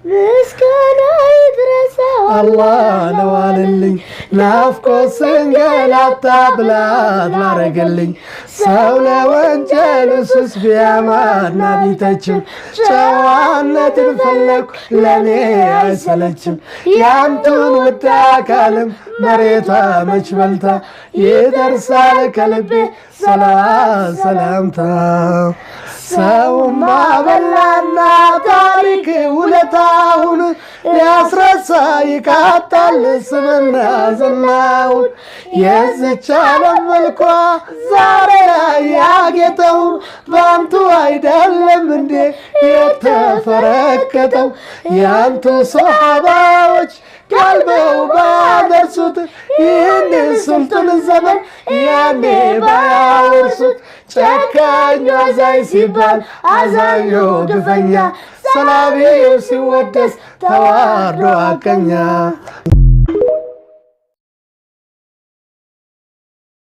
ምስጋና ይድረሰው አላህ ለዋለልኝ ናፍቆት ስንገላታ ብላት ላረገልኝ ሰው ለወንጀል ስስ ቢያማና ቢተችም ጨዋነትን ፈለኩ ለኔ አይሰለችም። ያንቱን ውድ አካልም መሬቷ መች በልታ ይደርሳል ከልቤ ሰላም ሰላምታ። ሰውማ በላና ታሪክ ውለታውን ሊያስረሳ ይቃጣል ስምና ዝናውን። የዝች ዓለም መልኳ ዛሬ ላይ ያጌጠው በአንቱ አይደለም እንዴ የተፈረከተው? ያንቱ ሶሐባዎች ቀልበው ባደርሱት ይህን ስልጡን ዘመን ያኔ ባያወርሱት፣ ጨካኙ አዛኝ ሲባል አዛኙ ግፈኛ፣ ሰላቢው ሲወደስ ተዋርዶ አቀኛ።